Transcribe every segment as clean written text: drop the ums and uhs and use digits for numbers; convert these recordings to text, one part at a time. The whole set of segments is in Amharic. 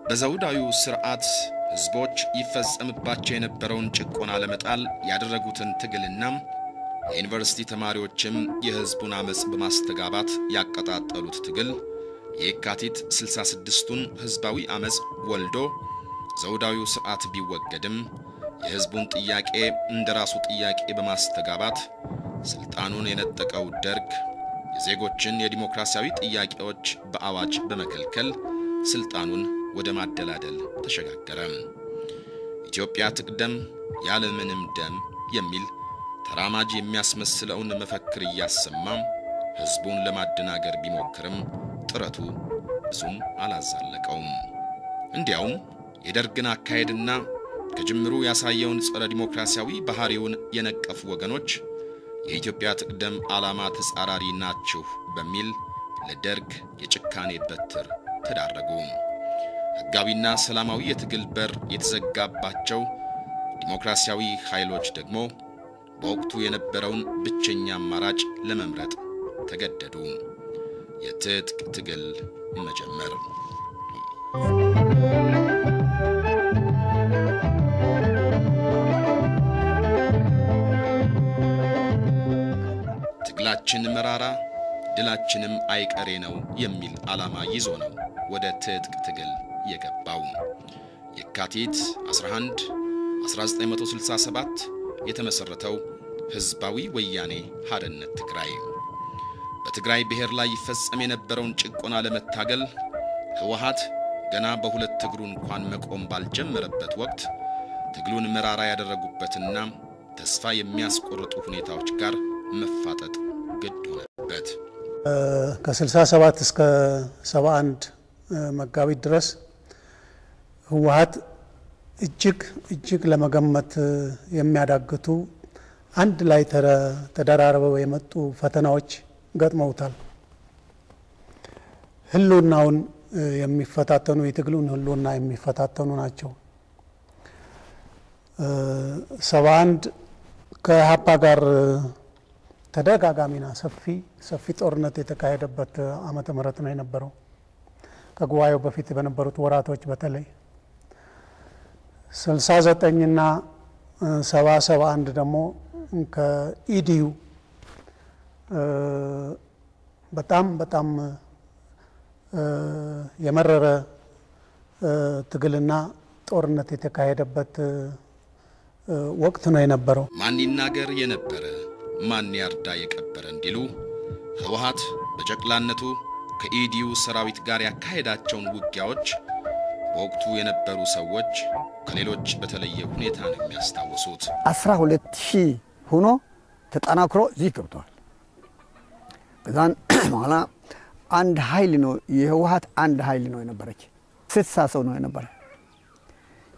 በዘውዳዊው ስርዓት ህዝቦች ይፈጸምባቸው የነበረውን ጭቆና ለመጣል ያደረጉትን ትግልና የዩኒቨርሲቲ ተማሪዎችም የህዝቡን አመጽ በማስተጋባት ያቀጣጠሉት ትግል የካቲት 66ቱን ህዝባዊ አመጽ ወልዶ ዘውዳዊው ስርዓት ቢወገድም የህዝቡን ጥያቄ እንደራሱ ጥያቄ በማስተጋባት ስልጣኑን የነጠቀው ደርግ የዜጎችን የዲሞክራሲያዊ ጥያቄዎች በአዋጅ በመከልከል ስልጣኑን ወደ ማደላደል ተሸጋገረ። ኢትዮጵያ ትቅደም ያለምንም ደም የሚል ተራማጅ የሚያስመስለውን መፈክር እያሰማ ህዝቡን ለማደናገር ቢሞክርም ጥረቱ ብዙም አላዛለቀውም። እንዲያውም የደርግን አካሄድና ከጅምሩ ያሳየውን ጸረ ዲሞክራሲያዊ ባህሪውን የነቀፉ ወገኖች የኢትዮጵያ ትቅደም ዓላማ ተጻራሪ ናችሁ በሚል ለደርግ የጭካኔ በትር ተዳረጉ። ህጋዊና ሰላማዊ የትግል በር የተዘጋባቸው ዲሞክራሲያዊ ኃይሎች ደግሞ በወቅቱ የነበረውን ብቸኛ አማራጭ ለመምረጥ ተገደዱ። የትጥቅ ትግል መጀመር። ትግላችን መራራ ድላችንም አይቀሬ ነው የሚል ዓላማ ይዞ ነው ወደ ትጥቅ ትግል የገባው። የካቲት 11 1967 የተመሰረተው ህዝባዊ ወያኔ ሓርነት ትግራይ በትግራይ ብሔር ላይ ይፈጸም የነበረውን ጭቆና ለመታገል ህወሓት ገና በሁለት እግሩ እንኳን መቆም ባልጀመረበት ወቅት ትግሉን መራራ ያደረጉበትና ተስፋ የሚያስቆርጡ ሁኔታዎች ጋር መፋጠጥ ግድ ሆነበት። ከ67 እስከ 71 መጋቢት ድረስ ህወሓት እጅግ እጅግ ለመገመት የሚያዳግቱ አንድ ላይ ተደራርበው የመጡ ፈተናዎች ገጥመውታል። ህልውናውን የሚፈታተኑ የትግሉን ህልውና የሚፈታተኑ ናቸው። 71 ከኢህአፓ ጋር ተደጋጋሚና ሰፊ ሰፊ ጦርነት የተካሄደበት ዓመተ ምህረት ነው የነበረው። ከጉባኤው በፊት በነበሩት ወራቶች በተለይ 69 እና 71 ደግሞ ከኢዲዩ በጣም በጣም የመረረ ትግልና ጦርነት የተካሄደበት ወቅት ነው የነበረው። ማን ይናገር የነበረ ማን ያርዳ የቀበረ እንዲሉ ህወሓት በጨቅላነቱ ከኢዲዩ ሰራዊት ጋር ያካሄዳቸውን ውጊያዎች በወቅቱ የነበሩ ሰዎች ከሌሎች በተለየ ሁኔታ ነው የሚያስታውሱት። 12000 ሆኖ ተጠናክሮ እዚህ ገብተዋል። ከዛን በኋላ አንድ ኃይል ነው የህወሓት አንድ ኃይል ነው የነበረች። 60 ሰው ነው የነበረ።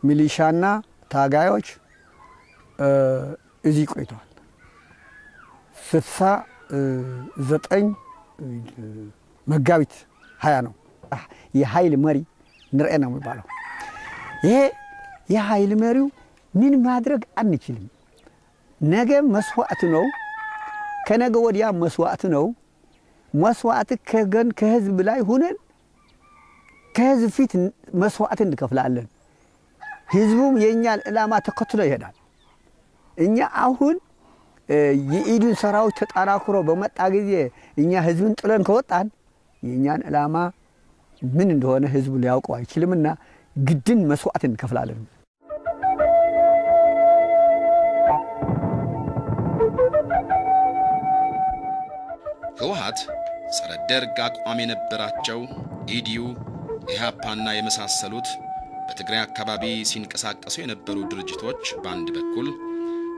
ሚሊሻና ታጋዮች እዚህ ቆይተዋል። 69 መጋቢት 20 ነው የኃይል መሪ ንርኤ ነው የሚባለው። ይሄ የኃይል መሪው ምን ማድረግ አንችልም፣ ነገ መስዋዕት ነው፣ ከነገ ወዲያ መስዋዕት ነው። መስዋዕት ከገን ከህዝብ ላይ ሆነን ከህዝብ ፊት መስዋዕት እንከፍላለን። ህዝቡም የኛን ዕላማ ተከትሎ ይሄዳል። እኛ አሁን የኢዱን ሰራዊት ተጠናክሮ በመጣ ጊዜ እኛ ህዝብን ጥለን ከወጣን የኛን ዕላማ ምን እንደሆነ ህዝቡ ሊያውቀው አይችልምና ግድን መስዋዕት እንከፍላለን። ህወሓት ጸረ ደርግ አቋም የነበራቸው ኢዲዩ፣ ኢህአፓና የመሳሰሉት በትግራይ አካባቢ ሲንቀሳቀሱ የነበሩ ድርጅቶች በአንድ በኩል፣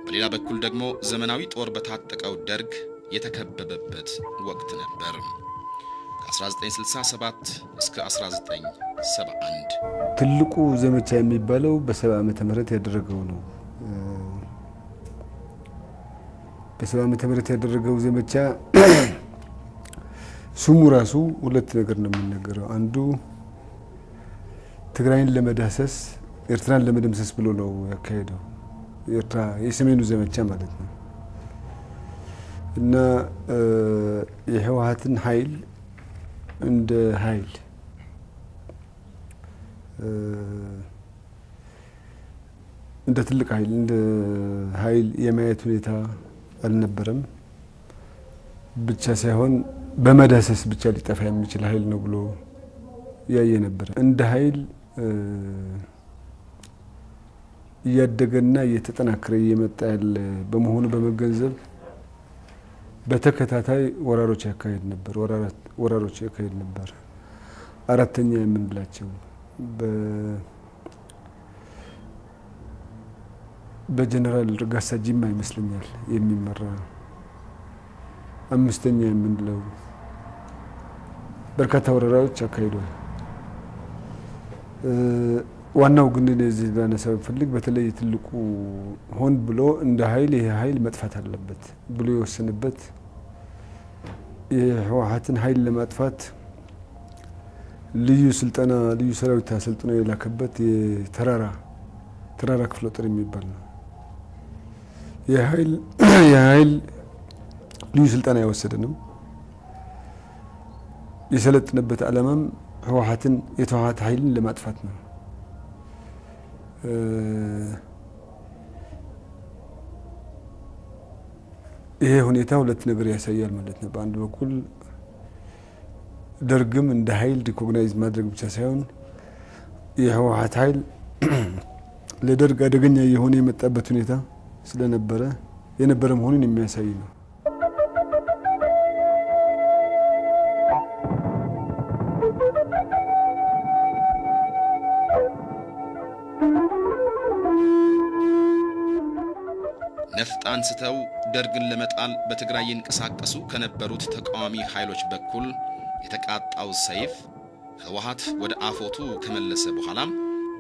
በሌላ በኩል ደግሞ ዘመናዊ ጦር በታጠቀው ደርግ የተከበበበት ወቅት ነበር። ከ1967 እስከ 1971 ትልቁ ዘመቻ የሚባለው በ70 ዓመተ ምህረት ያደረገው ነው። በ70 ዓመተ ምህረት ያደረገው ዘመቻ ስሙ ራሱ ሁለት ነገር ነው የሚነገረው። አንዱ ትግራይን ለመዳሰስ ኤርትራን ለመደምሰስ ብሎ ነው ያካሄደው። ኤርትራ የሰሜኑ ዘመቻ ማለት ነው። እና የህወሓትን ኃይል እንደ ኃይል እንደ ትልቅ ኃይል እንደ ኃይል የማየት ሁኔታ አልነበረም ብቻ ሳይሆን በመዳሰስ ብቻ ሊጠፋ የሚችል ኃይል ነው ብሎ ያየ ነበረ። እንደ ኃይል እያደገና እየተጠናከረ እየመጣ ያለ በመሆኑ በመገንዘብ በተከታታይ ወራሮች ያካሄድ ነበር ወራሮች ያካሄድ ነበር። አራተኛ የምንላቸው በጀነራል ረጋሳ ጂማ ይመስለኛል የሚመራ፣ አምስተኛ የምንለው በርካታ ወረራዎች አካሂዷል። ዋናው ግን እዚህ ላነሳ ብፈልግ በተለይ ትልቁ ሆን ብሎ እንደ ኃይል ይሄ ኃይል መጥፋት አለበት ብሎ የወሰነበት የህወሓትን ኃይል ለማጥፋት ልዩ ስልጠና ልዩ ሰራዊት አሰልጥኖ የላከበት የተራራ ክፍለ ጦር የሚባል ነው። የኃይል ልዩ ስልጠና የወሰደ ነው። የሰለጥነበት ዓላማም ህወሓትን የተህወሓት ኃይልን ለማጥፋት ነው። ይሄ ሁኔታ ሁለት ነገር ያሳያል ማለት ነው። በአንድ በኩል ደርግም እንደ ኃይል recognize ማድረግ ብቻ ሳይሆን የህወሓት ኃይል ለደርግ አደገኛ የሆነ የመጣበት ሁኔታ ስለነበረ የነበረ መሆኑን የሚያሳይ ነው። ነፍጥ አንስተው ደርግን ለመጣል በትግራይ ይንቀሳቀሱ ከነበሩት ተቃዋሚ ኃይሎች በኩል የተቃጣው ሰይፍ ህወሓት ወደ አፎቱ ከመለሰ በኋላ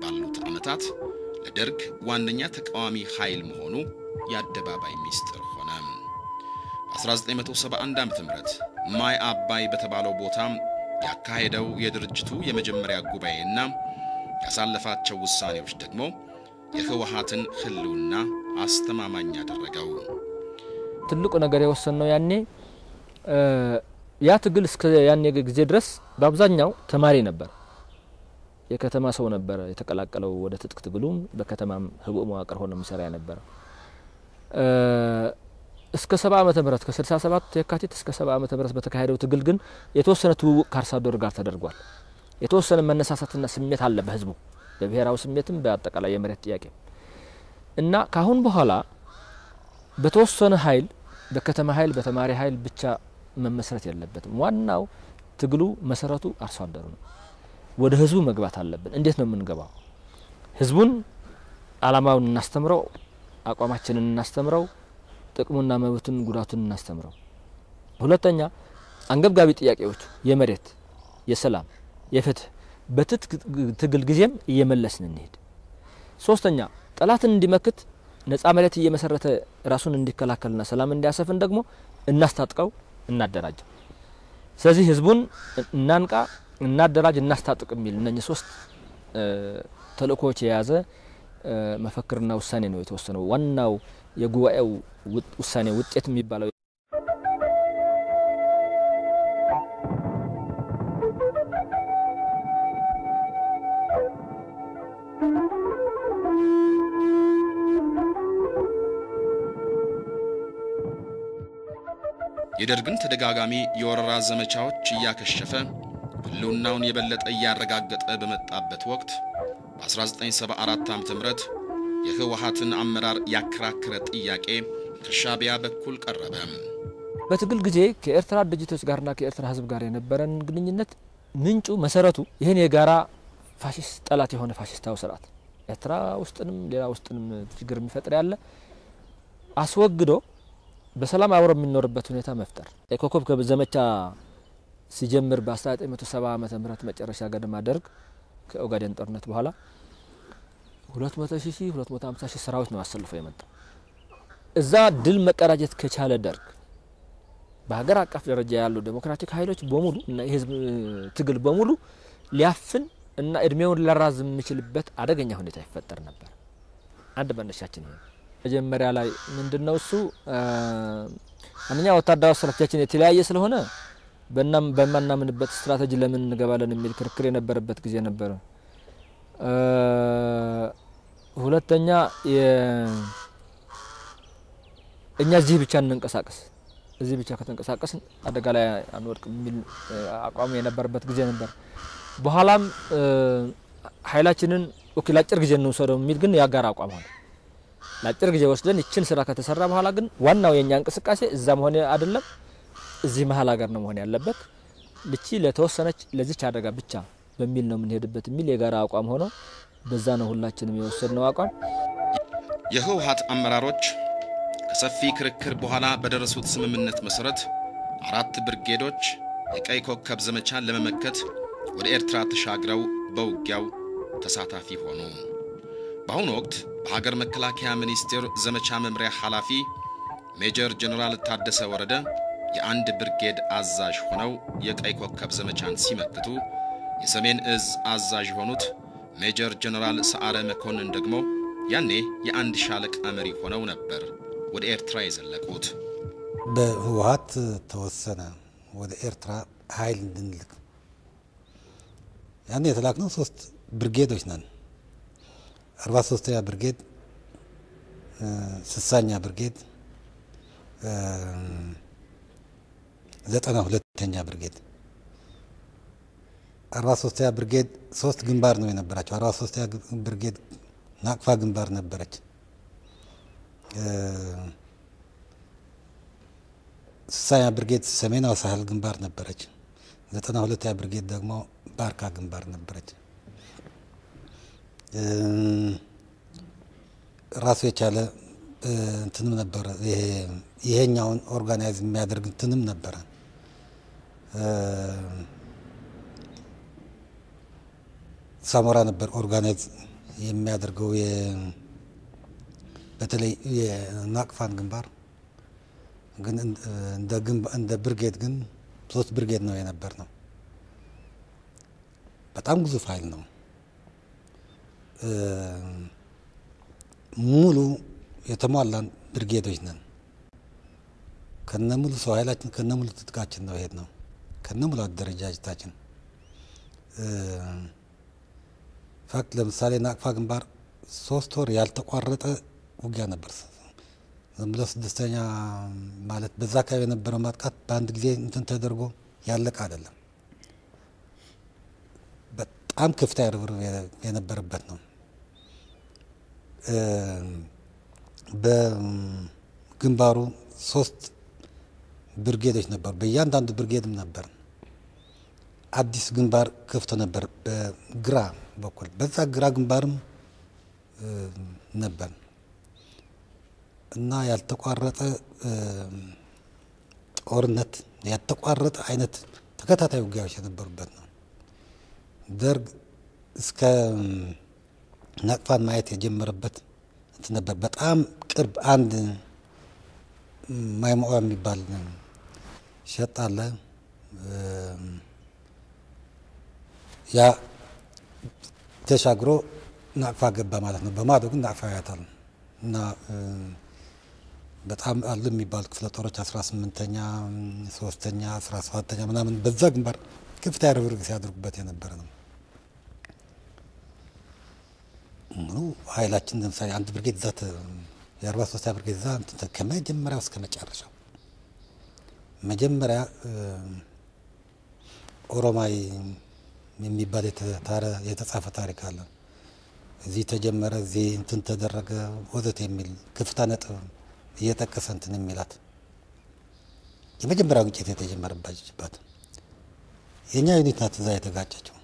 ባሉት ዓመታት ለደርግ ዋነኛ ተቃዋሚ ኃይል መሆኑ የአደባባይ ሚስጥር ሆነ። በ1971 ዓ.ም ማይ አባይ በተባለው ቦታ ያካሄደው የድርጅቱ የመጀመሪያ ጉባኤና ያሳለፋቸው ውሳኔዎች ደግሞ የህወሓትን ህልውና አስተማማኝ ያደረገው። ትልቁ ነገር የወሰነው ያኔ ያ ትግል እስከ ያኔ ጊዜ ድረስ በአብዛኛው ተማሪ ነበር፣ የከተማ ሰው ነበር የተቀላቀለው ወደ ትጥቅ ትግሉም በከተማም ህቡዕ መዋቅር ሆኖ የሚሰራ ነበር። እስከ 70 ዓመተ ምህረት ከ67 የካቲት እስከ 70 ዓመተ ምህረት በተካሄደው ትግል ግን የተወሰነ ትውውቅ ከአርሶ አደሩ ጋር ተደርጓል። የተወሰነ መነሳሳትና ስሜት አለ በህዝቡ፣ በብሔራዊ ስሜትም በአጠቃላይ የመሬት ጥያቄ እና ካሁን በኋላ በተወሰነ ኃይል በከተማ ኃይል በተማሪ ኃይል ብቻ መመስረት የለበትም። ዋናው ትግሉ መሰረቱ አርሶ አደሩ ነው። ወደ ህዝቡ መግባት አለብን። እንዴት ነው የምንገባው? ህዝቡን አላማውን እናስተምረው፣ አቋማችንን እናስተምረው፣ ጥቅሙና መብቱን ጉዳቱን እናስተምረው። ሁለተኛ አንገብጋቢ ጥያቄዎቹ የመሬት፣ የሰላም፣ የፍትህ በትጥቅ ትግል ጊዜም እየመለስን እንሄድ። ሶስተኛ ጠላትን እንዲመክት ነጻ መሬት እየመሰረተ ራሱን እንዲከላከልና ሰላም እንዲያሰፍን ደግሞ እናስታጥቀው፣ እናደራጀው። ስለዚህ ህዝቡን እናንቃ፣ እናደራጅ፣ እናስታጥቅ የሚል እነኚህ ሶስት ተልእኮዎች የያዘ መፈክርና ውሳኔ ነው የተወሰነው። ዋናው የጉባኤው ውሳኔ ውጤት የሚባለው የደርግን ተደጋጋሚ የወረራ ዘመቻዎች እያከሸፈ ህልውናውን የበለጠ እያረጋገጠ በመጣበት ወቅት በ1974 ዓ.ም የህወሓትን አመራር ያከራከረ ጥያቄ ከሻዕቢያ በኩል ቀረበ። በትግል ጊዜ ከኤርትራ ድርጅቶች ጋርና ከኤርትራ ህዝብ ጋር የነበረን ግንኙነት ምንጩ መሰረቱ ይህን የጋራ ፋሽስት ጠላት የሆነ ፋሽስታዊ ስርዓት ኤርትራ ውስጥንም ሌላ ውስጥንም ችግር የሚፈጥር ያለ አስወግዶ በሰላም አብሮ የሚኖርበት ሁኔታ መፍጠር። የኮከብ ዘመቻ ሲጀምር በ1970 ዓመተ ምህረት መጨረሻ ገደማ ደርግ ከኦጋዴን ጦርነት በኋላ 200 ሺህ 250 ሺህ ሰራዊት ነው አሰልፎ የመጣው። እዛ ድል መቀዳጀት ከቻለ ደርግ በሀገር አቀፍ ደረጃ ያሉ ዴሞክራቲክ ኃይሎች በሙሉ እና የህዝብ ትግል በሙሉ ሊያፍን እና እድሜውን ሊያራዝም የሚችልበት አደገኛ ሁኔታ ይፈጠር ነበር። አንድ መነሻችን ይሄ። መጀመሪያ ላይ ምንድነው እሱ አንደኛ ወታደራዊ ስትራቴጂያችን የተለያየ ስለሆነ በእናም በማናምንበት ስትራቴጂ ለምን እንገባለን የሚል ክርክር የነበረበት ጊዜ ነበር። ሁለተኛ እኛ እዚህ ብቻ እንንቀሳቀስ እዚህ ብቻ ከተንቀሳቀስን አደጋ ላይ አንወድቅም የሚል አቋም የነበረበት ጊዜ ነበር። በኋላም ኃይላችንን okay ለአጭር ጊዜ እንውሰደው የሚል ግን ያጋራ አቋም ሆነ። ለአጭር ጊዜ ወስደን ይችን ስራ ከተሰራ በኋላ ግን ዋናው የኛ እንቅስቃሴ እዛ መሆን አይደለም እዚህ መሃል ሀገር ነው መሆን ያለበት። ልቺ ለተወሰነች ለዚች አደጋ ብቻ በሚል ነው የምንሄድበት የሚል የጋራ አቋም ሆኖ በዛ ነው ሁላችንም የወሰድነው አቋም። የህወሓት አመራሮች ከሰፊ ክርክር በኋላ በደረሱት ስምምነት መሰረት 4 ብርጌዶች የቀይ ኮከብ ዘመቻን ለመመከት ወደ ኤርትራ ተሻግረው በውጊያው ተሳታፊ ሆኑ። በአሁኑ ወቅት በሀገር መከላከያ ሚኒስቴር ዘመቻ መምሪያ ኃላፊ ሜጀር ጀነራል ታደሰ ወረደ የአንድ ብርጌድ አዛዥ ሆነው የቀይ ኮከብ ዘመቻን ሲመክቱ፣ የሰሜን እዝ አዛዥ የሆኑት ሜጀር ጀነራል ሰዓረ መኮንን ደግሞ ያኔ የአንድ ሻለቃ መሪ ሆነው ነበር ወደ ኤርትራ የዘለቁት። በህወሓት ተወሰነ ወደ ኤርትራ ኃይል እንድንልክ። ያኔ የተላክነው 3 ብርጌዶች ነን። 43ኛ ብርጌድ፣ 60ኛ ብርጌድ፣ 92ኛ ብርጌድ። 43ኛ ብርጌድ 3 ግንባር ነው የነበራቸው። 43ኛ ብርጌድ ናቅፋ ግንባር ነበረች። 60ኛ ብርጌድ ሰሜናዊ ሳህል ግንባር ነበረች። 92ኛ ብርጌድ ደግሞ ባርካ ግንባር ነበረች። ራሱ የቻለ እንትንም ነበረ። ይሄኛውን organize የሚያደርግ እንትንም ነበረ። ሳሞራ ነበር organize የሚያደርገው በተለይ የናቅፋን ግንባር። ግን እንደ ብርጌድ ግን 3 ብርጌድ ነው የነበር ነው። በጣም ግዙፍ ኃይል ነው። ሙሉ የተሟላን ብርጌዶች ነን። ከነሙሉ ሰው ኃይላችን ከነሙሉ ትጥቃችን ነው የሄድነው፣ ከነሙሉ አደረጃጀታችን። fact ለምሳሌ ናቅፋ ግንባር 3 ወር ያልተቋረጠ ውጊያ ነበር። ዝም ብሎ 6ኛ ማለት በዛ አካባቢ የነበረው ማጥቃት በአንድ ጊዜ እንትን ተደርጎ ያለቀ አይደለም። በጣም ከፍተኛ ርብርብ የነበረበት ነው። በግንባሩ 3 ብርጌዶች ነበሩ። በእያንዳንዱ ብርጌድም ነበር። አዲስ ግንባር ከፍቶ ነበር በግራ በኩል። በዛ ግራ ግንባርም ነበር እና ያልተቋረጠ ጦርነት ያልተቋረጠ አይነት ተከታታይ ውጊያዎች የነበሩበት ነው። ደርግ እስከ ናቅፋን ማየት የጀመረበት እንትን ነበር። በጣም ቅርብ አንድ ማይሞአ የሚባል ሸጥ አለ። ያ ተሻግሮ ናቅፋ ገባ ማለት ነው። በማዶ ግን ናቅፋ ያታል እና በጣም አሉ የሚባሉ ክፍለ ጦሮች 18ኛ፣ 3ኛ፣ 17ኛ ምናምን በዛ ግንባር ከፍተኛ ርብርብ ሲያደርጉበት የነበረ ነው። ሙሉ ኃይላችን ለምሳሌ አንድ ብርጌድ እዛ የ43ኛ ብርጌድ እዛ ከመጀመሪያው እስከ መጨረሻው መጀመሪያ ኦሮማይ የሚባል የተጻፈ ታሪክ አለ። እዚህ ተጀመረ፣ እዚህ እንትን ተደረገ ወዘተ የሚል ከፍታ ነጥብ እየጠቀሰ እንትን የሚላት የመጀመሪያው ግጭት የተጀመረባት የኛ unit ናት። እዛ የተጋጨችው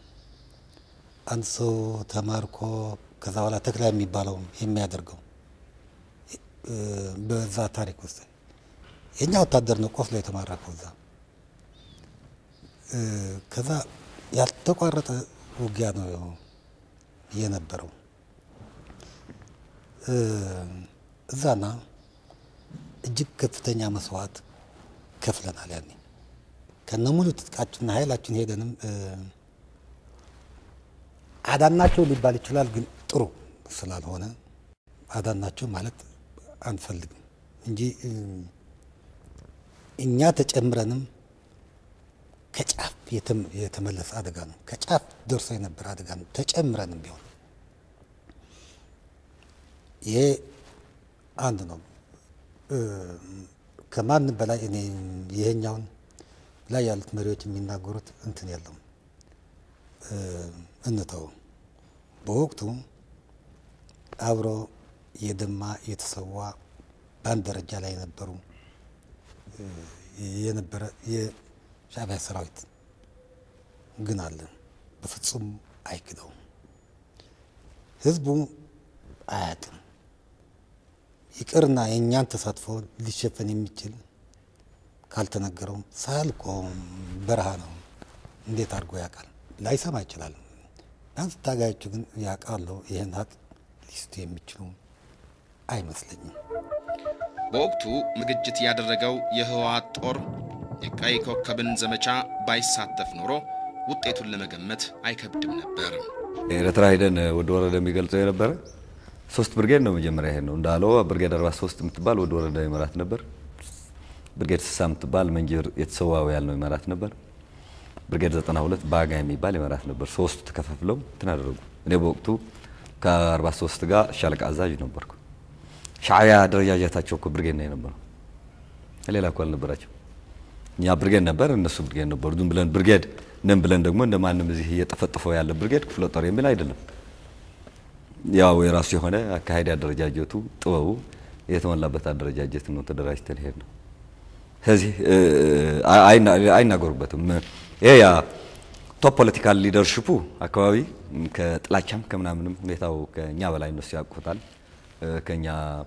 አንድ ሰው ተማርኮ ከዛ በኋላ ተክላ የሚባለው የሚያደርገው በዛ ታሪክ ውስጥ የኛ ወታደር ነው ቆስሎ የተማረከው እዛ። ከዛ ያልተቋረጠ ውጊያ ነው የነበረው እዛና እጅግ ከፍተኛ መስዋዕት ከፍለናል። ያኔ ከነሙሉ ትጥቃችንና ኃይላችን ሄደንም አዳናቸው ሊባል ይችላል፣ ግን ጥሩ ስላልሆነ አዳናቸው ማለት አንፈልግም እንጂ እኛ ተጨምረንም ከጫፍ የተመለሰ አደጋ ነው። ከጫፍ ደርሶ የነበረ አደጋ ነው። ተጨምረንም ቢሆን ይሄ አንድ ነው። ከማንም በላይ እኔ ይሄኛውን ላይ ያሉት መሪዎች የሚናገሩት እንትን የለውም፣ እንተው። በወቅቱ አብሮ የደማ የተሰዋ በአንድ ደረጃ ላይ የነበሩ የነበረ የሻዕቢያ ሰራዊት ግን አለ። በፍጹም አይክደውም። ህዝቡ አያውቅም። ይቅርና የእኛን ተሳትፎ ሊሸፈን የሚችል ካልተነገረው ሳህል እኮ በረሃ ነው። እንዴት አድርጎ ያውቃል? ላይሰማ ይችላል። ቢያንስ ታጋዮቹ ግን ያውቃሉ። ይህን ሀቅ ሊስቱ የሚችሉ አይመስለኝም። በወቅቱ ዝግጅት ያደረገው የህወሓት ጦር የቀይ ኮከብን ዘመቻ ባይሳተፍ ኖሮ ውጤቱን ለመገመት አይከብድም ነበር። ኤርትራ ሄደን ወደ ወረደ የሚገልጸው የነበረ 3 ብርጌድ ነው። መጀመሪያ ይሄን ነው እንዳለው ብርጌድ 43 የምትባል ወደ ወረዳ ይመራት ነበር። ብርጌድ 60 የምትባል መንጀር የተሰዋው ያልነው ይመራት ነበር። ብርጌድ 92 ባጋ የሚባል ይመራት ነበር። ሶስቱ ተከፋፍለው እንትን አደረጉ። እኔ በወቅቱ ከ43 ጋር ሻለቃ አዛዥ ነበርኩ። ሻዕቢያ አደረጃጀታቸው እኮ ብርጌድ ነው የነበረው፣ ሌላ እኮ አልነበራቸው። እኛ ብርጌድ ነበር፣ እነሱ ብርጌድ ነበሩ። ዝም ብለን ብርጌድ ነን ብለን ደግሞ እንደማንም እዚህ እየጠፈጠፈው ያለ ብርጌድ ክፍለ ጦር የሚል አይደለም። ያው የራሱ የሆነ አካሄድ አደረጃጀቱ ጥበቡ የተሞላበት አደረጃጀት ነው። ተደራጅተን ሄድ ነው። ስለዚህ አይናገሩበትም። ይሄ ያ top political leadership ኡ አካባቢ ከጥላቻም ከምናምንም ሁኔታው ከኛ በላይ እነሱ ያውቁታል። ከኛ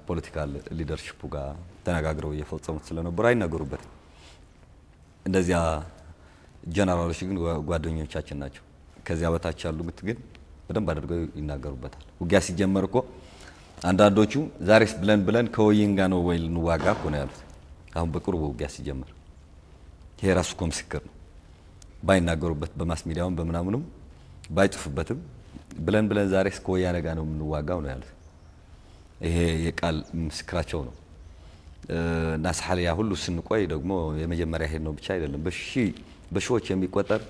political leadership ኡ ጋር ተነጋግረው እየፈጸሙት ስለነበሩ አይናገሩበትም። እንደዚያ ጀነራሎች ግን ጓደኞቻችን ናቸው። ከዚያ በታች ያሉት ግን በደንብ አድርገው ይናገሩበታል። ውጊያ ሲጀመር እኮ አንዳንዶቹ ዛሬስ ብለን ብለን ከወይን ጋር ነው ወይ ልንዋጋ እኮ ነው ያሉት። አሁን በቅርቡ ውጊያ ሲጀመር ይሄ ራሱ እኮ ምስክር ነው። ባይናገሩበት በ mass media ውም በምናምኑም ባይጽፉበትም ብለን ብለን ዛሬስ ከወያኔ ጋር ነው የምንዋጋው ነው ያሉት። ይሄ የቃል ምስክራቸው ነው። እና ሳህልያ ሁሉ ስንቆይ ደግሞ የመጀመሪያ ሄድ ነው ብቻ አይደለም፣ በሺዎች የሚቆጠር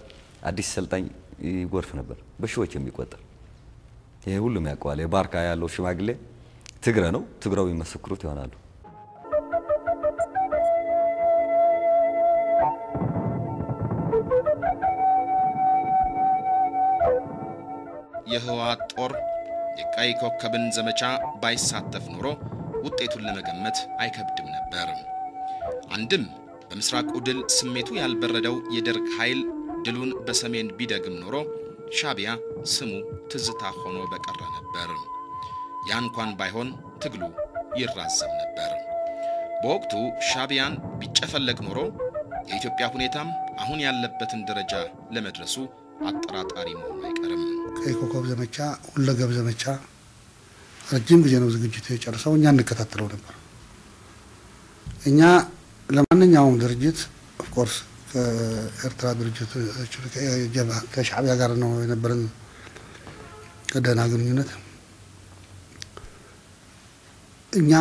አዲስ ሰልጣኝ ይጎርፍ ነበር። በሺዎች የሚቆጠር ይሄ ሁሉም ያውቀዋል። የባርካ ያለው ሽማግሌ ትግረ ነው፣ ትግረው ይመሰክሩት ይሆናሉ። የህወሓት ጦር የቀይ ኮከብን ዘመቻ ባይሳተፍ ኖሮ ውጤቱን ለመገመት አይከብድም ነበር። አንድም በምስራቁ ድል ስሜቱ ያልበረደው የደርግ ኃይል ድሉን በሰሜን ቢደግም ኖሮ ሻዕቢያ ስሙ ትዝታ ሆኖ በቀረ ነበር። ያ እንኳን ባይሆን ትግሉ ይራዘም ነበር። በወቅቱ ሻዕቢያን ቢጨፈለቅ ኖሮ የኢትዮጵያ ሁኔታም አሁን ያለበትን ደረጃ ለመድረሱ አጠራጣሪ መሆኑ አይቀርም። ቀይ ኮከብ ዘመቻ ሁለገብ ዘመቻ ረጅም ጊዜ ነው ዝግጅቱ የጨርሰው። እኛ እንከታተለው ነበር። እኛ ለማንኛውም ድርጅት of course ከኤርትራ ድርጅቶች ከሻዕቢያ ጋር ነው የነበረን ደህና ግንኙነት። እኛ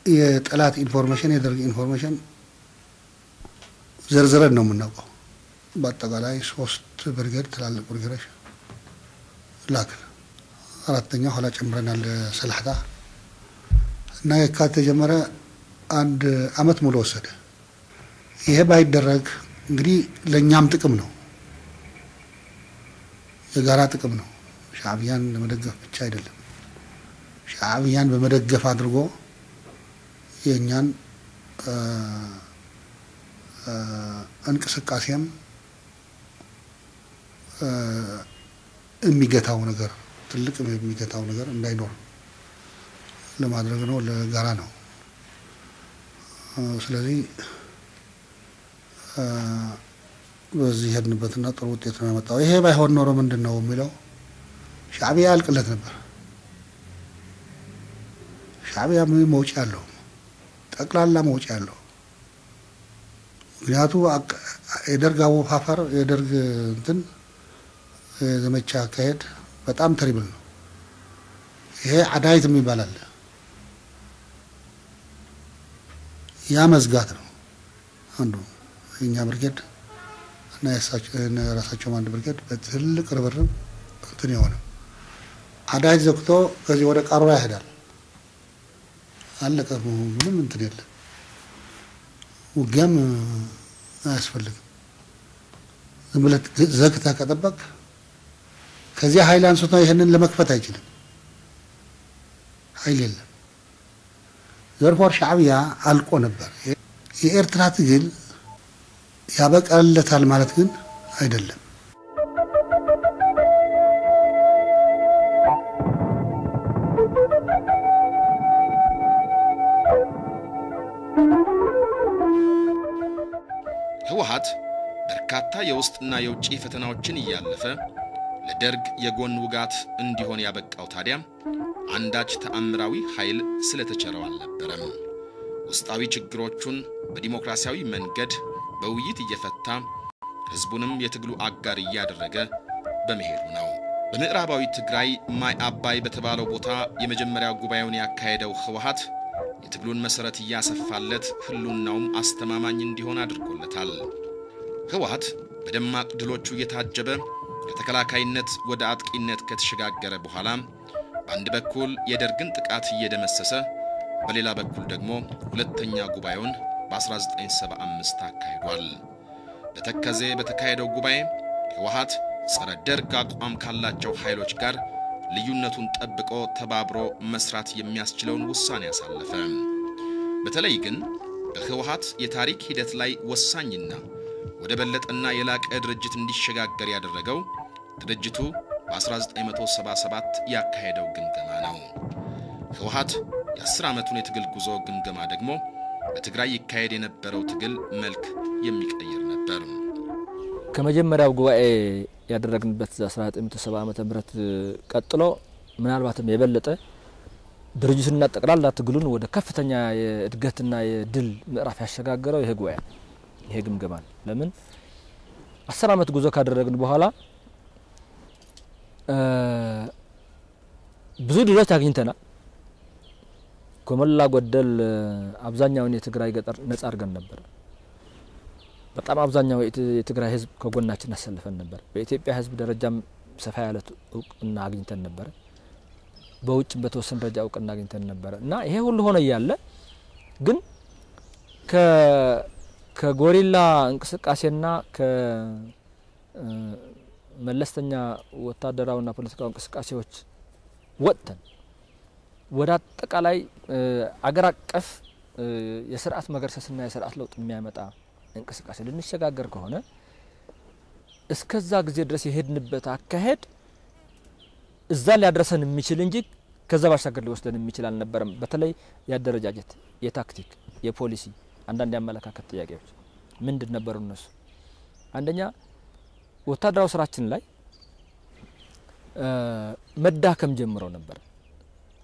የጠላት information የደርግ information ዘርዝረን ነው የምናውቀው። በአጠቃላይ 3 ብርጌድ ትላልቅ ብርጌዶች ላክን። አራተኛው ኋላ ጨምረናል ሰላሕታ እና የካቲት ተጀመረ። 1 አመት ሙሉ ወሰደ። ይሄ ባይደረግ እንግዲህ ለኛም ጥቅም ነው፣ የጋራ ጥቅም ነው። ሻዕቢያን ለመደገፍ ብቻ አይደለም። ሻዕቢያን በመደገፍ አድርጎ የኛን እንቅስቃሴም የሚገታው ነገር ትልቅ የሚገታው ነገር እንዳይኖር ለማድረግ ነው፣ ለጋራ ነው። ስለዚህ በዚህ ሄድንበትና ጥሩ ውጤት ነው ያመጣው። ይሄ ባይሆን ኖሮ ምንድን ነው የሚለው ሻዕቢያ ያልቅለት ነበር። ሻዕቢያ ምን መውጫ አለው? ጠቅላላ መውጫ አለው። ምክንያቱ የደርግ አወፋፈር የደርግ እንትን የዘመቻ አካሄድ በጣም terrible ነው። ይሄ አዳይት የሚባል አለ። ያ መዝጋት ነው አንዱ የኛ ብርጌድ እና የራሳቸው አንድ ብርጌድ በትልቅ ርብርብ እንትን የሆነ አዳጅ ዘግቶ ከዚህ ወደ ቃሩራ ይሄዳል። አለቀ። ምንም እንትን የለም። ውጊያም አያስፈልግም። ዝም ብለህ ዘግተህ ከጠበቅ ከዚያ ኃይል አንስቶ ይህንን ለመክፈት አይችልም። ኃይል የለም። ዘርፎር ሻዕቢያ አልቆ ነበር። የኤርትራ ትግል ያበቃለታል ማለት ግን አይደለም። ህወሓት በርካታ የውስጥና የውጭ ፈተናዎችን እያለፈ ለደርግ የጎን ውጋት እንዲሆን ያበቃው ታዲያ አንዳች ተአምራዊ ኃይል ስለተቸረው አልነበረም። ውስጣዊ ችግሮቹን በዲሞክራሲያዊ መንገድ በውይይት እየፈታ ህዝቡንም የትግሉ አጋር እያደረገ በመሄዱ ነው። በምዕራባዊ ትግራይ ማይ አባይ በተባለው ቦታ የመጀመሪያ ጉባኤውን ያካሄደው ህወሓት የትግሉን መሰረት እያሰፋለት ህልውናውም አስተማማኝ እንዲሆን አድርጎለታል። ህወሓት በደማቅ ድሎቹ እየታጀበ ከተከላካይነት ወደ አጥቂነት ከተሸጋገረ በኋላ በአንድ በኩል የደርግን ጥቃት እየደመሰሰ በሌላ በኩል ደግሞ ሁለተኛ ጉባኤውን በ1975 አካሂዷል። በተከዜ በተካሄደው ጉባኤ ህወሓት ጸረ ደርግ አቋም ካላቸው ኃይሎች ጋር ልዩነቱን ጠብቆ ተባብሮ መስራት የሚያስችለውን ውሳኔ አሳለፈ። በተለይ ግን በህወሓት የታሪክ ሂደት ላይ ወሳኝና ወደ በለጠና የላቀ ድርጅት እንዲሸጋገር ያደረገው ድርጅቱ በ1977 ያካሄደው ግምገማ ነው። ህወሓት የ10 ዓመቱን የትግል ጉዞ ግምገማ ደግሞ በትግራይ ይካሄድ የነበረው ትግል መልክ የሚቀይር ነበር። ከመጀመሪያው ጉባኤ ያደረግንበት 1970 ዓመተ ምህረት ቀጥሎ ምናልባትም የበለጠ ድርጅቱንና ጠቅላላ ትግሉን ወደ ከፍተኛ የእድገትና የድል ምዕራፍ ያሸጋገረው ይሄ ጉባኤ ይሄ ግምገማ ነው። ለምን 10 ዓመት ጉዞ ካደረግን በኋላ ብዙ ድሎች አግኝተናል። ከሞላ ጎደል አብዛኛውን የትግራይ ገጠር ነጻ አድርገን ነበር። በጣም አብዛኛው የትግራይ ህዝብ ከጎናችን አሰልፈን ነበር። በኢትዮጵያ ህዝብ ደረጃም ሰፋ ያለ እውቅና አግኝተን ነበር። በውጭም በተወሰነ ደረጃ እውቅና አግኝተን ነበር እና ይሄ ሁሉ ሆነ እያለ ግን ከጎሪላ እንቅስቃሴና ከመለስተኛ ወታደራዊና ፖለቲካዊ እንቅስቃሴዎች ወጥተን ወደ አጠቃላይ አገር አቀፍ የስርዓት መገርሰስና የስርዓት ለውጥ የሚያመጣ እንቅስቃሴ ልንሸጋገር ከሆነ እስከዛ ጊዜ ድረስ የሄድንበት አካሄድ እዛ ሊያደርሰን የሚችል እንጂ ከዛ ባሻገር ሊወስደን የሚችል አልነበረም። በተለይ ያደረጃጀት፣ የታክቲክ፣ የፖሊሲ አንዳንድ ያመለካከት ጥያቄዎች ምንድን ነበሩ እነሱ? አንደኛ ወታደራዊ ስራችን ላይ መዳከም ጀምሮ ነበር።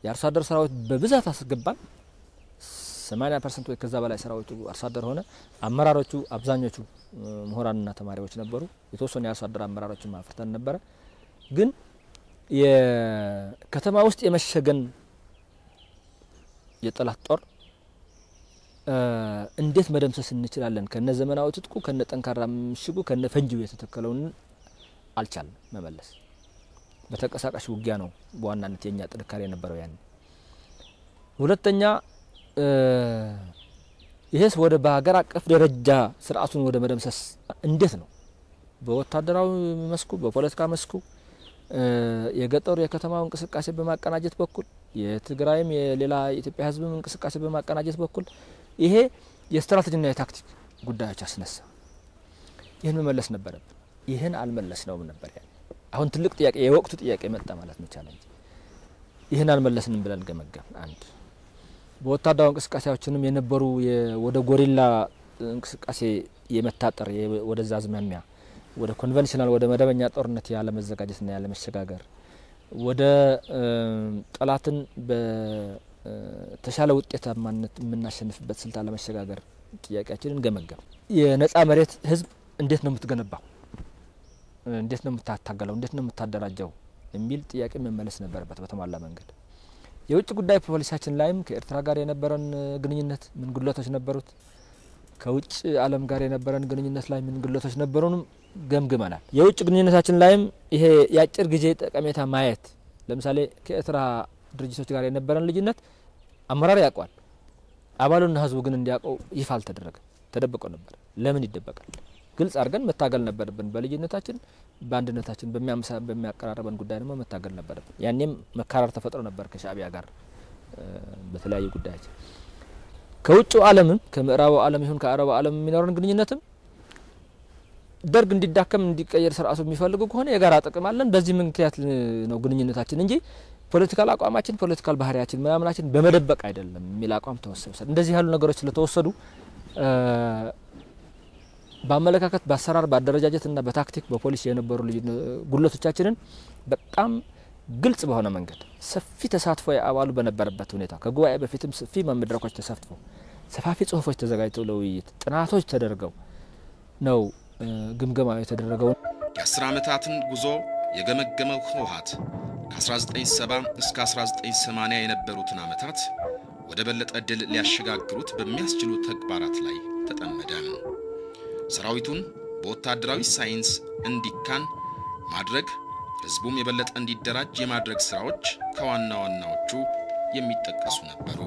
የአርሶ አደር ሰራዊት በብዛት አስገባን። 80% ወይ ከዛ በላይ ሰራዊቱ አርሶ አደር ሆነ። አመራሮቹ አብዛኞቹ ምሁራንና ተማሪዎች ነበሩ። የተወሰኑ የአርሶ አደር አመራሮችን አፍርተን ነበረ። ግን የከተማ ውስጥ የመሸገን የጠላት ጦር እንዴት መደምሰስ እንችላለን? ከነ ዘመናዊ ትጥቁ፣ ከነ ጠንካራ ምሽጉ፣ ከነ ፈንጂው የተተከለውን አልቻልንም መመለስ። በተንቀሳቃሽ ውጊያ ነው በዋናነት የኛ ጥንካሬ የነበረው ያን። ሁለተኛ ይሄስ ወደ በሀገር አቀፍ ደረጃ ስርዓቱን ወደ መደምሰስ እንዴት ነው በወታደራዊ መስኩ፣ በፖለቲካ መስኩ፣ የገጠሩ የከተማው እንቅስቃሴ በማቀናጀት በኩል፣ የትግራይም የሌላ የኢትዮጵያ ሕዝብም እንቅስቃሴ በማቀናጀት በኩል ይሄ የስትራቴጂና የታክቲክ ጉዳዮች አስነሳ። ይህን መመለስ ነበረብን። ይህን አልመለስነውም ነበር ያን። አሁን ትልቅ ጥያቄ የወቅቱ ጥያቄ መጣ ማለት ነው፣ challenge። ይህን አልመለስንም ብለን ገመገም። አንድ በወታደራዊ እንቅስቃሴዎችንም የነበሩ ወደ ጎሪላ እንቅስቃሴ የመታጠር ወደዛ አዝማሚያ፣ ወደ conventional ወደ መደበኛ ጦርነት ያለ መዘጋጀትና ያለ መሸጋገር፣ ወደ ጠላትን በተሻለ ውጤታማነት የምናሸንፍበት ስልት አለመሸጋገር ጥያቄያችንን ገመገም። የነጻ መሬት ህዝብ እንዴት ነው የምትገነባው? እንዴት ነው የምታታገለው? እንዴት ነው የምታደራጀው? የሚል ጥያቄ መመለስ ነበረበት በተሟላ መንገድ። የውጭ ጉዳይ ፖሊሲያችን ላይም ከኤርትራ ጋር የነበረን ግንኙነት ምን ጉድለቶች ነበሩት፣ ከውጭ ዓለም ጋር የነበረን ግንኙነት ላይ ምን ጉድለቶች ነበሩንም ገምግመናል። የውጭ ግንኙነታችን ላይም ይሄ የአጭር ጊዜ ጠቀሜታ ማየት፣ ለምሳሌ ከኤርትራ ድርጅቶች ጋር የነበረን ልዩነት አመራር ያውቀዋል፣ አባሉና ህዝቡ ግን እንዲያውቀው ይፋ አልተደረገም፣ ተደብቆ ነበር። ለምን ይደበቃል? ግልጽ አድርገን መታገል ነበረብን። በልዩነታችን በአንድነታችን በሚያቀራርበን ጉዳይ ደግሞ መታገል ነበረብን። ያኔም መካረር ተፈጥሮ ነበር ከሻእቢያ ጋር በተለያዩ ጉዳዮች። ከውጭው ዓለምም ከምዕራቡ ዓለም ይሁን ከአረቡ ዓለም የሚኖረን ግንኙነትም ደርግ እንዲዳከም እንዲቀየር ስርዓቱ የሚፈልጉ ከሆነ የጋራ ጥቅም አለን። በዚህ ምክንያት ነው ግንኙነታችን እንጂ political አቋማችን፣ political ባህሪያችን ምናምናችን በመደበቅ አይደለም የሚል አቋም ተወሰደ። እንደዚህ ያሉ ነገሮች ስለተወሰዱ በአመለካከት፣ በአሰራር፣ በአደረጃጀት እና በታክቲክ፣ በፖሊሲ የነበሩ ጉድለቶቻችንን በጣም ግልጽ በሆነ መንገድ ሰፊ ተሳትፎ የአባሉ በነበረበት ሁኔታ ከጉባኤ በፊትም ሰፊ መድረኮች ተሳትፎ ሰፋፊ ጽሁፎች ተዘጋጅተው ለውይይት ጥናቶች ተደርገው ነው ግምገማ የተደረገው። የ10 ዓመታትን ጉዞ የገመገመው ህወሓት ከ1970 እስከ 1980 የነበሩትን ዓመታት ወደ በለጠ ድል ሊያሸጋግሩት በሚያስችሉ ተግባራት ላይ ተጠመደ። ሰራዊቱን በወታደራዊ ሳይንስ እንዲካን ማድረግ፣ ህዝቡም የበለጠ እንዲደራጅ የማድረግ ስራዎች ከዋና ዋናዎቹ የሚጠቀሱ ነበሩ።